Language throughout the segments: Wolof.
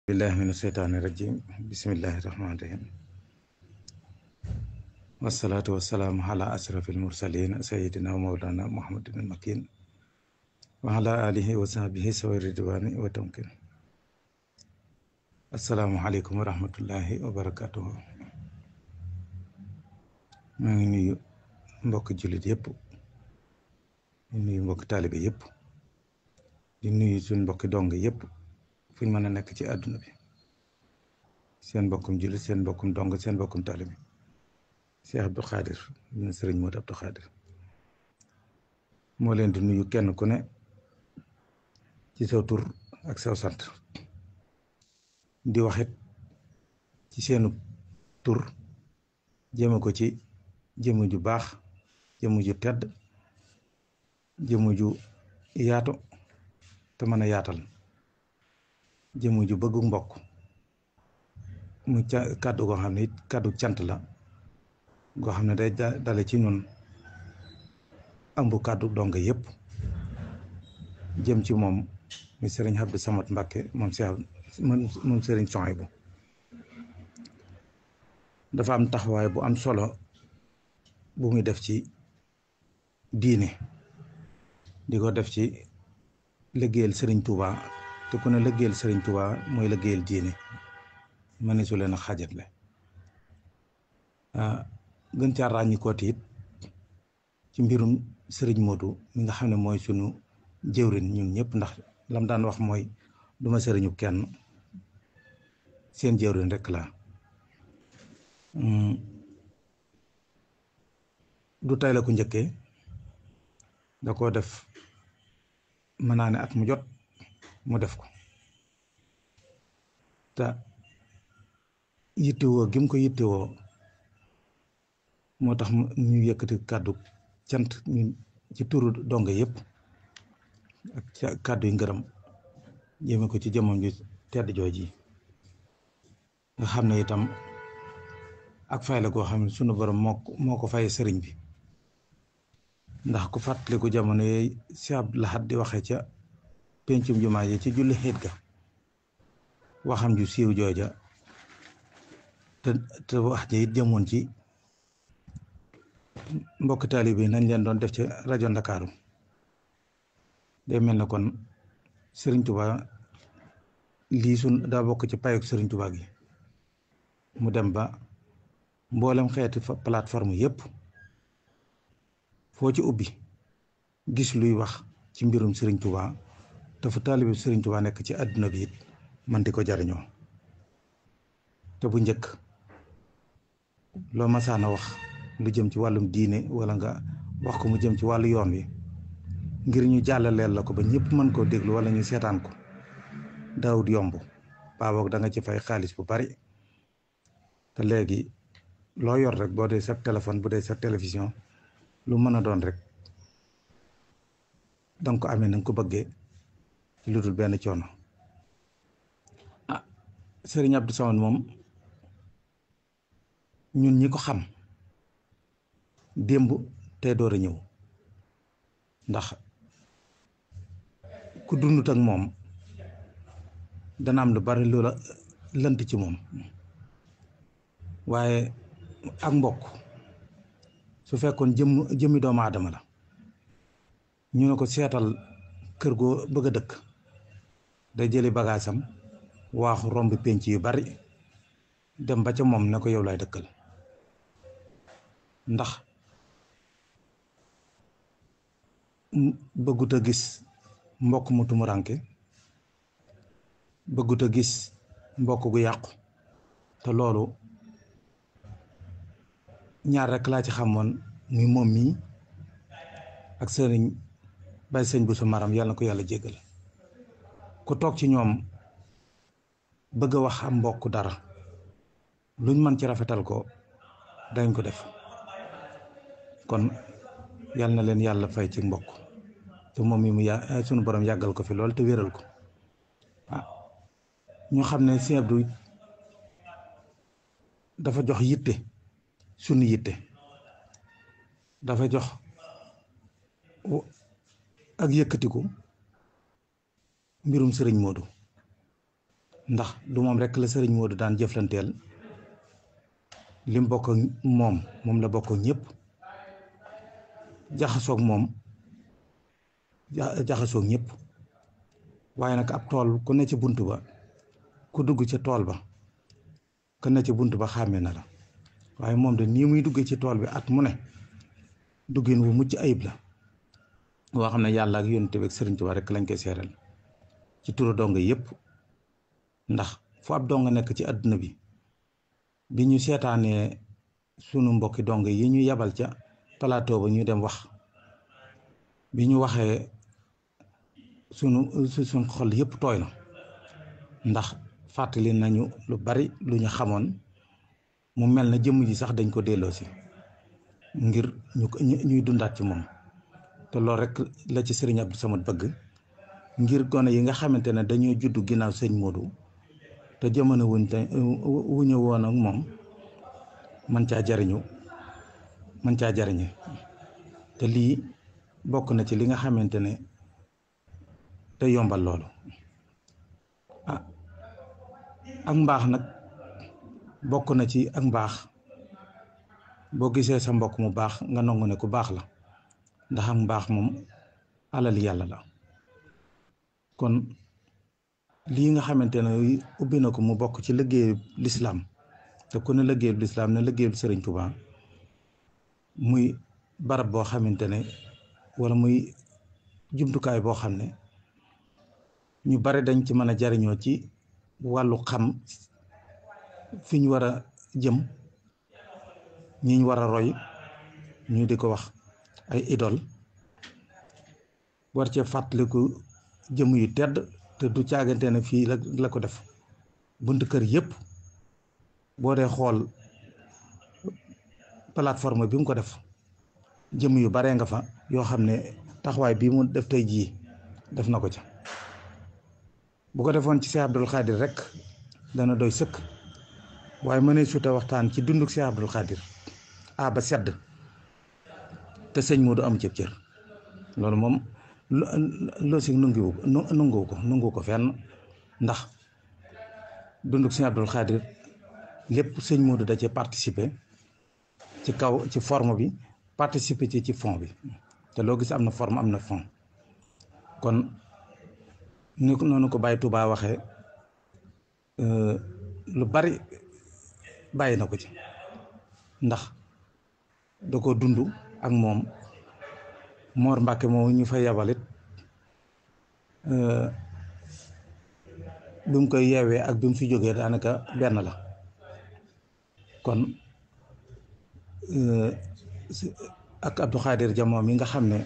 billahi min asheytaani rajim bismillahi rahmaani rahim wasalaatu wasalaamu ala ashrafil mursalin sayidina wa mawlana muhammadin al makin wa ala alihi wa sahbihi sawi ridwani wa tamkin assalaamu aleykum wa rahmatullahi wa barakatuhu maa ngi nuyu mbokki jullit yëpp di nuyu mbokki taalibe yëpp di nuyu suñ mbokki dong yëpp fu ñu mën a nekk ci àdduna bi seen mbokkum jullit seen mbokkum dong seen mbokkum taalibe Cheikh Abdou Khadir ñu sëriñ Modou Abdou Khadir moo leen di nuyu kenn ku ne ci saw tur ak saw sant di waxit ci seenu tur jëme ko ci jëmm ju baax jëmm ju tedd jëmm ju yaatu te mën a yaatal jëmm ju bëggu mbokk mu kàddu goo xam ne it kàddu cant la goo xam ne day dale ci ñun ëmb kàddu donga yëpp jëm ci moom mi sëriñ Abdou Samad Mbàkke moom sëriñ Souhaïbou dafa am taxawaay bu am solo bu muy def ci diine di ko def ci liggéeyal sëriñ Touba te ku ne liggéeyal sëriñ Touba mooy liggéeyal diine ma ne su leen a xaajatle gën caa ràññikooti it ci mbirum sëriñ Modou mi nga xam ne mooy sunu jëwrin ñun ñëpp ndax lam daan wax mooy duma sëriñu kenn seen jëwrin rek la du tay la ko njëkkee da koo def mën naa ne at mu jot mu def ko te yittewoo gi mu ko yittewoo moo tax ñu yëkkati kàddu cant ñu ci turu donga yëpp ak kàddu yi ngërëm jëme ko ci jëmmam ju tedd jooji nga xam ne itam ak fay la goo xam ne sunu borom moo ko fay sëriñ bi ndax ku fàttaliku jamono yooyu si Abdou Lahad di waxee ca pencum jumaa yi ci julli xiit ga waxam ju siiw jooja te wax ji it jëmoon ci mbokk taalibe yi nañ leen doon def ci rajo Ndakaaru day mel ne kon sëriñ Touba lii daa bokk ci payuk sëriñ Touba gi mu dem ba mboolem xeeti plateforme yëpp foo ci ubbi gis luy wax ci mbirum sëriñ Touba te fu taalibe sëriñ Touba nekk ci àdduna bi it man di ko jariñoo te bu njëkk loo masaana wax lu jëm ci wàllum diine wala nga wax ko mu jëm ci wàllu yoon wi ngir ñu jàllaleel la ko ba ñëpp mën koo déglu wala ñu seetaan ko daawut yomb baaboog da nga ci fay xaalis bu bari te léegi loo yor rek boo dee sa téléphone bu dee sa télévision lu mën a doon rek danga ko amee na nga ko bëggee ci lu dul benn coono Sëriñ Abdou Samad moom ñun ñi ko xam démb tey door a ñëw ndax ku dundut ak moom dana am lu bari loola lënt ci moom waaye ak mbokk su fekkoon jëmmi doomu aadama la ñu ne ko seetal kër goo bëgg a dëkk day jëli bagaasam waaxu romb penc yu bari dem ba ca moom ne ko yow lay dëkkal ndax bëggut a gis mbokk mu tumuranke bëggut a gis mbokk gu yàqu te loolu ñaar rek laa ci xamoon muy moom mii ak sëriñ bay sëñ bu su maram yàlla na ko yàlla jéggal ku toog ci ñoom bëgg a wax am mbokk dara luñ mën ci rafetal ko dañ ko def kon yàlla na leen yàlla fay ci mbokk te moom mi mu sunu borom yàggal ko fi lool te wéral ko ñu xam ne Sëñ Abdou dafa jox yitte sunu yitte dafa jox ak yëkkatiku mbirum sëriñ Modou ndax du moom rek la sëriñ Modou daan jëflanteel lim bokk ak moom la bokk ñëpp jaxasoog moom jaxasoog ñëpp waaye nag ab tool ku ne ci bunt ba ku dugg ca tool ba ku ne ci bunt ba xàmme na la waaye moom de nii muy duggee ci tool bi at mu ne duggin wu mucc ayib la woo xam ne yàlla ak yonent bi ak sëriñ Tuubaa rek lañ koy seeral ci turu donga yëpp ndax fu ab donga nekk ci àdduna bi ñu seetaanee sunu mbokki donga yi ñu yabal ca plateau ba ñu dem wax bi ñu waxee sunu xol yëpp tooy na ndax fàttali nañu lu bari lu ñu xamoon mu mel na jëmm ji sax dañ ko delloosi ngir ñuy dundaat ci moom te loolu rek la ci sëriñ Abdou Samad bëgg ngir gone yi nga xamante ne dañoo juddu ginnaaw sëñ Modou te jamono wuñu woon ak moom man caa jariñe te lii bokk na ci li nga xamante ne te yombal loolu ak mbaax nag bokk na ci ak mbaax boo gisee sa mbokk mu baax nga nangu ne ku baax la ndax ak mbaax moom alal yàlla la kon lii nga xamante ne ubbi na ko mu bokk ci liggéeyu lislaam te ku ne liggéeyu lislaam ne liggéeyu sëriñ Tuubaa muy barab boo xamante ne wala muy jumtukaay boo xam ne ñu bare dañ ci mën a jariñoo ci wàllu xam fi ñu war a jëm ñi ñu war a roy ñu di ko wax ay idole war cee fàttaliku jëm yu tedd te du caagante ne fii la ko def buntu kër yëpp boo dee xool plateforme bi mu ko def jëm yu baree nga fa yoo xam ne taxawaay bii mu def tey jii def na ko ca bu ko defoon ci Cheikh Abdoul Khadir rek dana doy sëkk waaye mënee suta waxtaan ci dunduk Cheikh Abdoul Khadir ba sedd te sëñ Modou am cëb cër loolu moom loo si nangu ko fenn ndax dunduk Cheikh Abdoul Khadir lépp sëñ Modou da cee participer ci kaw ci forme bi participer ci fond bi te loo gis am na forme am na fond kon ni noonu ko Baye Touba waxee lu bari bàyyi na ko ci ndax da ko dund ak moom Mor Mbàkke moom ñu fa yabalit bi mu koy yeewee ak bi mu fi jógee daanaka benn la kon ak Abdou Khadir Jamoo mi nga xam ne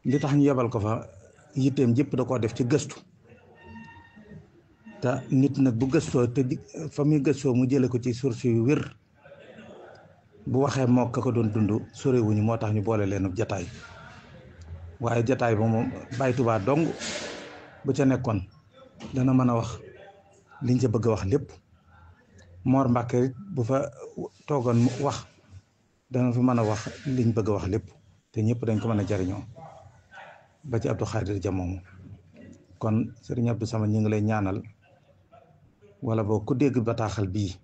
li tax ñu yebal ko fa yitteem jëpp da koo def ci gëstu te nit nag bu gëstoo te fa muy gëstoo mu jële ko ci source yu wér bu waxee moo ka ko doon dund sorewuñu moo tax ñu boole leen jataay waaye jataay ba moom Baye Touba dong bu ca nekkoon dana mën a wax liñ ca bëgg a wax lépp Mor Mbàkke bu fa toogoon wax dana fi mën a wax liñ bëgg a wax lépp te ñëpp dañ ko mën a jariñoo ba ci Abdou Khadir Dia moomu kon Serigne Abdou Samad ñu ngi lay ñaanal wala boo ku dégg bataaxal bii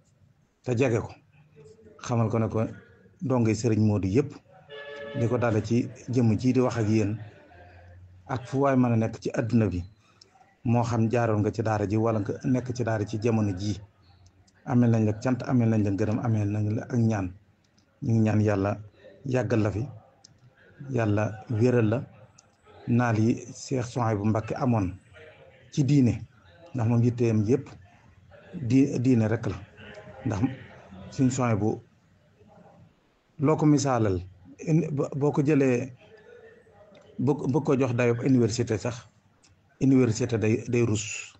te jege ko xamal ko ne ko dongay Serigne Modou yëpp di ko dale ci jëmm ji di wax ak yéen ak fu waay mën a nekk ci adduna bi moo xam jaaroon nga ci daara ji wala nga nekk ci daara ci jamono jii amel nañ la cant amel nañ la gërëm amel nañ la ak ñaan ñu ngi ñaan yàlla yàggal la fi yàlla wéral la naal yi Cheikh Souhaïbou Mbacké amoon ci diine ndax moom yitteem yëpp diine rek la ndax suñ Souhaïbou loo ko misaalal boo ko jëlee boo ko jox dayob université sax université day rus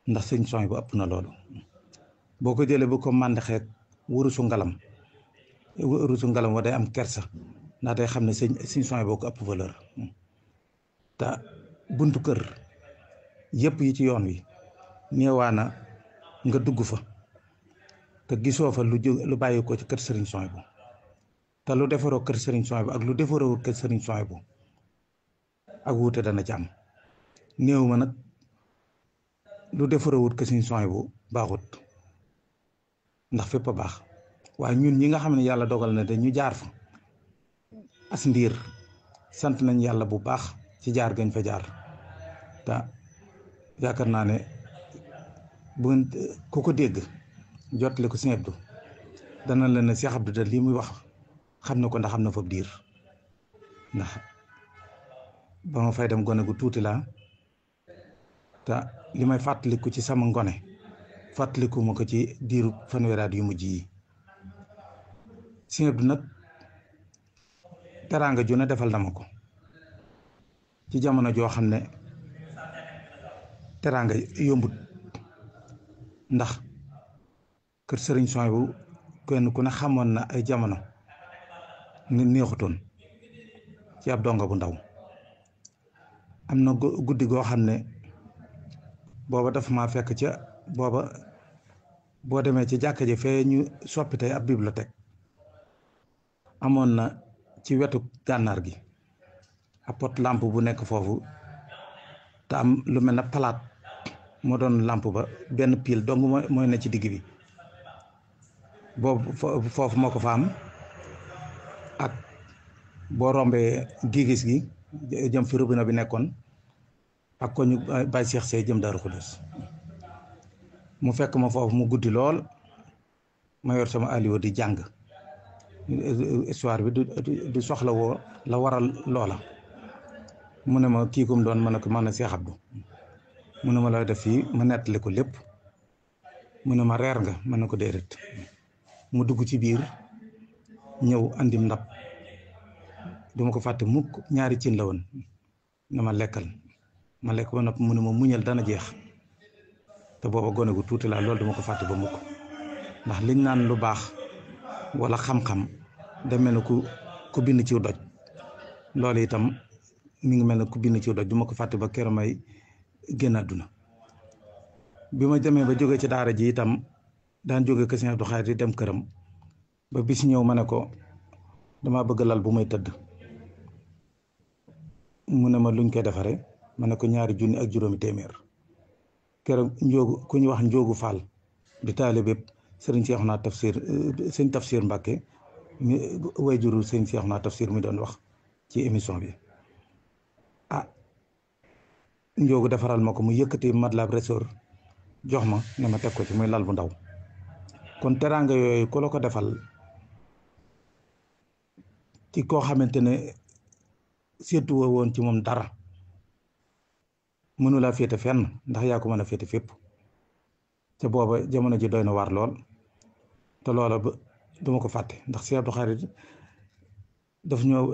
ndax suñ Souhaïbou ëpp na loolu boo ko jëlee bu ko màndaxeek wurusu ngalam wa day am kersa ndax day xam ne suñ Souhaïbou ko ëpp valeur te buntu kër yëpp yi ci yoon wi néewaana nga dugg fa te gisoo fa lu bàyyi ko ci kër Serigne Souhaïbou te lu defaroo kër Serigne Souhaïbou ak lu defaroo kër Serigne Souhaïbou ak wuute dana ci am néew ma nag lu defarawut ke suñu soñ bu baaxut ndax fépp a baax waaye ñun ñi nga xam ne yàlla dogal na de ñu jaar fa as ndiir sant nañ yàlla bu baax ci jaar gañ fa jaar te yaakaar naa ne bu ku ko dégg jottali ko Sëñ Abdu dana la ne Cheikh Abdou de lii muy wax xam na ko ndax xam na fa diir ndax ba ma fay dem gone gu tuuti laa te li may fàttaliku ci sama ngone fàttaliku ma ko ci diiru fanweeri at yu mujj yi Sëñ Abdu nag teraanga ju ne defal na ma ko ci jamono joo xam ne teraanga yombut ndax kër sëriñ Soy bu kenn ku ne xamoon na ay jamono ni neexutoon ci ab donga bu ndaw am na guddi goo xam ne booba dafa maa fekk ca booba boo demee ci jàkka ji fee ñu soppi tey ab bibliothèque amoon na ci wetu gànnaar gi ab pot lampe bu nekk foofu te am lu mel na palaat moo doon lampe ba benn pile dong mooy ne ci digg bi boobu foofu moo ko fa am ak boo rombee gigis gi jëm fi robinet bi nekkoon ak ko ñu Baye Cheikh Sey jëm Daaru Xudoos mu fekk ma foofu mu guddi lool ma yor sama aliwa di jàng histoire bi du soxla woo la waral loola mu ne ma kii kum doon ma ne ko man na Cheikh Abdou mu ne ma looy def fii ma nettali ko lépp mu ne ma reer nga ma ne ko déedéet mu dugg ci biir ñëw andim ndab duma ko fàtte mukk ñaari cin la woon ne ma lekkal ma lekk ba nopp mu ne ma muñal dana jeex te booba gone gu tuuti laa loolu duma ko fàtte ba mukk ndax liñ naan lu baax wala xam-xam da mel ne ku bind ci doj loolu itam mi ngi mel ne ku bind ci doj duma ko fàtte ba keroog may génn àdduna bi ma demee ba jóge ci daara ji itam daan jóge kër Sëñ Abdou Khadre di dem këram ba bis ñëw ma ne ko dama bëgg lal bu may tëdd mu ne ma luñ koy defare ma ne ko 2 junni ak juróomi téeméer keroog njóogu ku ñu wax njóogu Fall di taalibe sëriñ Seexuna Tafsir sëñ Tafsir Mbàkke mi way juru sëñ Seexuna Tafsir mi doon wax ci émission bi njóogu defaral ma ko mu yëkkati madlab resor jox ma ne ma teg ko ci muy lal bu ndaw kon teraanga yooyu ku la ko defal ci koo xamante ne seetu woon ci moom dara mënulaa féete fenn ndax yaa ko mën a féete fépp te booba jamono ji doy na waar lool te loola ba duma ko fàtte ndax Sëñ Abdou Khadre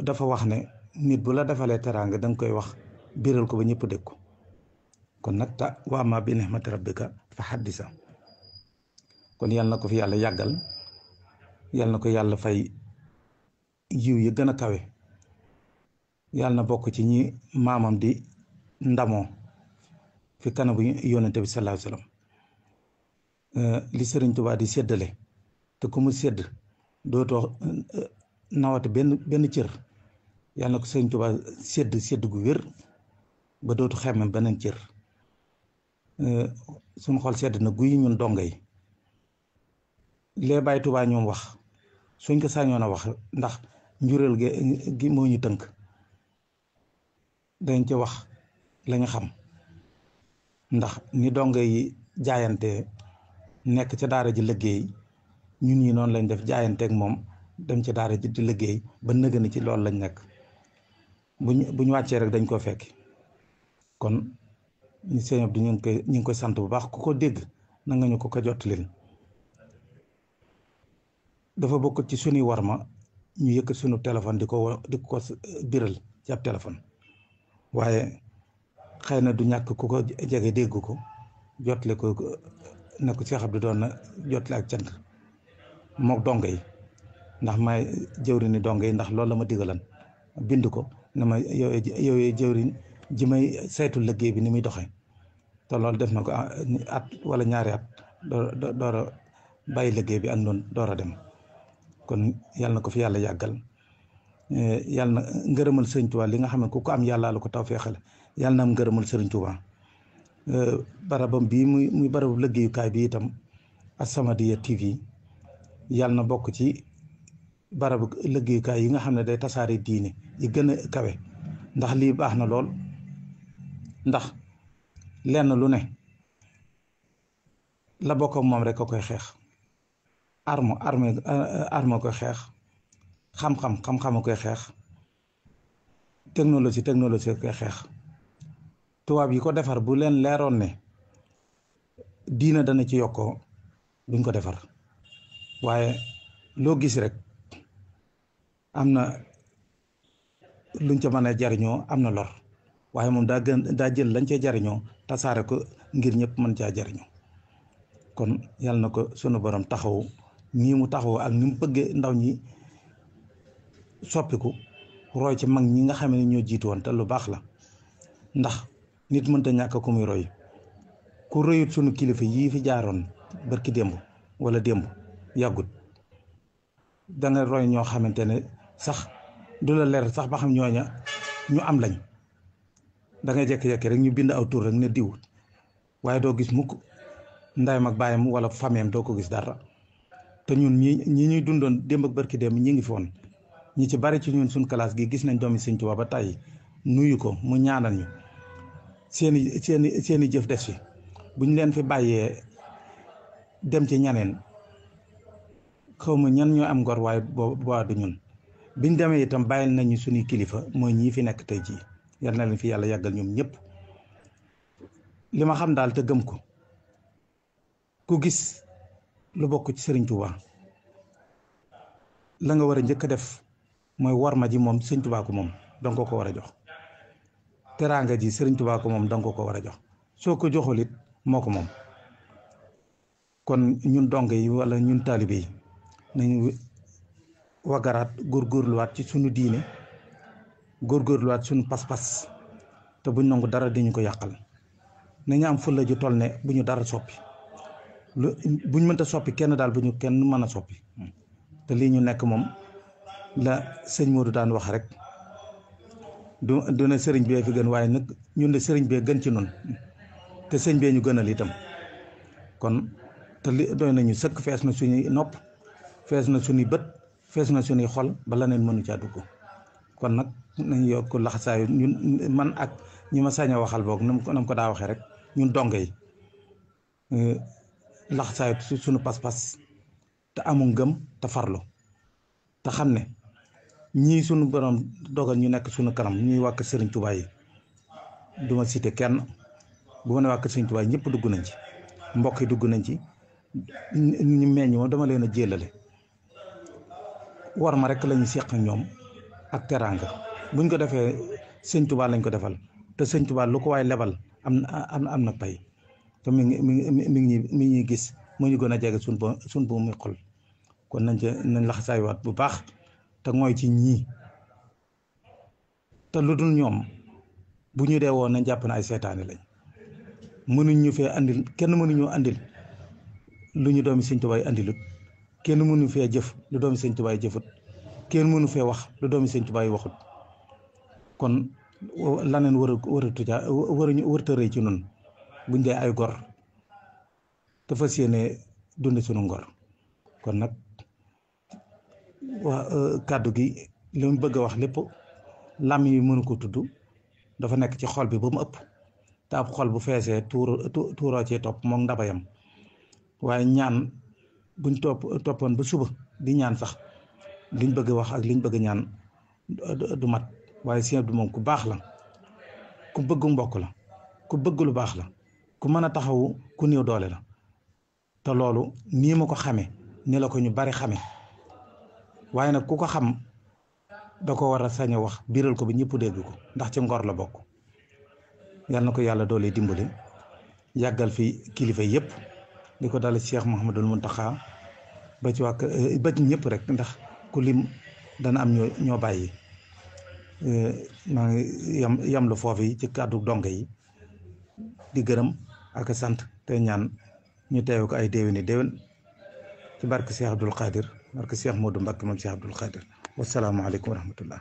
dafa wax ne nit bu la defalee teraanga danga koy wax biral ko ba ñëpp dégg ko kon nag wa ammaa bi ni'mati rabbika fa haddis kon yàlla na ko fi yàlla yàggal yàlla na ko yàlla fay yiw yi gën a kawe yàlla na bokk ci ñi maamam di ndamoo fi kanamu yonente bi sallallahu alayhi wasallam li Sëriñ Tuubaa di séddale te ku mu sédd dootoo nawate benn cër yàlla na ko Sëriñ Tuubaa sédd gu wér ba dootu xemme beneen cër suñu xol sedd na guy ñun donga yi lee Baay Tuubaa ñoom wax suñ ko sañoon a wax ndax njureel gi moo ñu tënk dañ ci wax lañu xam ndax ni donga yi jaayante nekk ca daara ji liggéey ñun ñi noonu lañ def jaayanteeg moom dem ca daara ji di liggéey ba nëgëni ci loolu lañ nekk buñ wàccee rek dañ koo fekk kon ñu Sëñ Abdou ñu ngi koy sant bu baax ku ko dégg na nga ñu ko jottalil dafa bokk ci suñuy warma ñu yëkkat suñu téléphone di ko biral ci ab téléphone waaye xëy na du ñàkk ku ko jege dégg ko jotle ko ne ko Cheikh Abdou doon na jotle ak cant mook donga yi ndax may jëwriñi donga yi ndax loolu la ma digalan bind ko ne ma yow jëwriñ ji may saytu liggéey bi ni muy doxee te loolu def na ko at wala 2 at door a bàyyi liggéey bi ak noonu door a dem kon yàlla na ko fi yàlla yàggal yàlla na ngërëmal Sëriñ Tuubaa li nga xam ne ku ko am yàlla la ko taw feexale yàlla na am ngërëmal Sëriñ Tuubaa barabam bii muy barabu liggéeyukaay bi itam As-Samadiyya TV yàlla na bokk ci barabu liggéeyukaay yi nga xam ne day tasaare diine yi gën a kawe, ndax lii baax na lool. ndax lenn lu ne la bokk ak moom rek a koy xeex, arme koy xeex, xam-xam a koy xeex, technologie koy xeex. tubaab yi ko defar bu leen leeroon ne diina dana ci yokkoo duñ ko defar, waaye loo gis rek am na luñ ca mën a jariñoo, am na lor, waaye moom daa jël lañ cee jariñoo tasaare ko ngir ñëpp mën caa jariñoo. kon yàlla na ko sunu borom taxaw nii mu taxaw ak ni mu bëggee ndaw ñi soppiku roy ci mag ñi nga xam ne ñoo jiitu woon te lu baax la. ndax nit mënta ñàkk ku muy roy, ku royut sunu kilifa yii fi jaaroon barki démb wala démb yàggut, danga roy ñoo xamante ne sax du la leer sax ba xam ñooña ñu am lañ. dangay jekki-jekki rek ñu bind aw tur rek ne diw, waaye doo gis mukk ndayam ak baayam wala fameem, doo ko gis dara. te ñun ñi ñuy dundoon démb ak barki démb ñi ngi fi woon, ñi ci bari ci ñun suñ classe gi gis nañ doomi Sëñ Tuubaa ba tàyyi nuyu ko mu ñaanal ñu, seeni jëf des fi. buñ leen fi bàyyee dem ci ñaneen, xaw ma ñan ñoo am ngor, waaye boo du ñun. biñ demee itam bàyyil nañu suñuy kilifa, mooy ñii fi nekk tey jii. yal na leen fi yàlla yàggal ñoom ñëpp. li ma xam daal te gëm ko, ku gis lu bokk ci Sëriñ Tuubaa la nga war a njëkk a def mooy worma ji moom Sëriñ Tuubaa ko moom danga ko war a jox. teraanga ji Sëriñ Tuubaa ko moom danga ko war a jox. soo ko joxul it moo ko moom. kon ñun donge yi wala ñun taalibe yi nañu wagaraat góorgóorluwaat ci sunu diine, góorgóorluwaat suñu pas-pas, te buñ nangu dara di ñu ko yàqal. nañu am fulla ju toll ne bu ñu dara soppi, buñ mënta soppi kenn daal, bu ñu kenn mën a soppi. te lii ñu nekk moom la sëñ Modou daan wax rek, du ne sëriñ bee fi gën, waaye nag ñun de sëriñ bee gën ci noonu, te sëñ bee ñu gënal itam. kon te li doy nañu sëkk, fees na suñuy nopp, fees na suñuy bët, fees na suñuy xol, ba leneen mënu caa dugg. kon nag nañ yokk laxasaayu ñun, man ak ñi ma sañ a waxal boog nam ko daa waxee rek, ñun donge yi laxasaayu suñu pas-pas, te amu ngëm te farlu, te xam ne ñii suñu borom dogal ñu nekk suñu kanam, ñuy wàkk Sëriñ Tuubaa yi. duma cité kenn, bu ma ne wàkk Sëriñ Tuubaa yi ñëpp dugg nañ ci, mbokk yi dugg nañ ci, ñu meññ moom dama leen a jélale. war ma rek lañu seq ñoom ak teraanga. buñ ko defee Sëñ Tuubaa lañ ko defal, te Sëñ Tuubaa lu ko waay lebal am na pay. te mi ngi ñuy gis, moo ñu gën a jege suñ bu muy xol. kon nañ laxasaaywaat bu baax te mooy ci ñii, te lu dul ñoom bu ñu dee woon nañ jàpp na ay seetaane lañ. mënuñ ñu fee andil, kenn mënuñoo andil lu ñu doomi Sëñ Tuubaa yi andilut, kenn mënu fee jëf lu doomi Sëñ Tuubaa yi jëfut, kenn mënu fee wax lu doomi Sëñ Tuubaa yi waxut. kon laneen wërta rëy ci nun buñ dee ay gor te fas yéene dund suñu ngor. kon nag kàddu gi li mu bëgg a wax lépp làmm yi mënu ko tudd, dafa nekk ci xol bi ba mu ëpp, te ab xol bu feesee tuuroo ci topp moom ndabayam. waaye ñaan buñ toppoon ba suba di ñaan sax liñ bëgg wax ak liñ bëgg ñaan du mat. waaye Sëñ Abdou moom ku baax la, ku bëgg mbokk la, ku bëgg lu baax la, ku mën a taxawu ku néew doole la. te loolu nii ma ko xamee ni la ko ñu bari xamee. waaye nag ku ko xam da ko war a sañ a wax, biral ko bi ñëpp dégg ko, ndax ci ngor la bokk. yal na ko yàlla doole dimbali, yàggal fi kilifa yëpp, di ko dale Cheikh Mouhamadul Mountakha ba ci wàkk ba ci ñëpp rek, ndax ku lim dana am ñoo bàyyi. maa ngi yam lu foofu yi ci kàddu donge yi, di gërëm ak sant te ñaan ñu teew ko ay déwéni déwén ci barke Cheikh Abdoul Khadir, barke Cheikh Modou Mbacké moom Cheikh Abdoul Khadir. wasalaamaaleykum wa rahmatullah.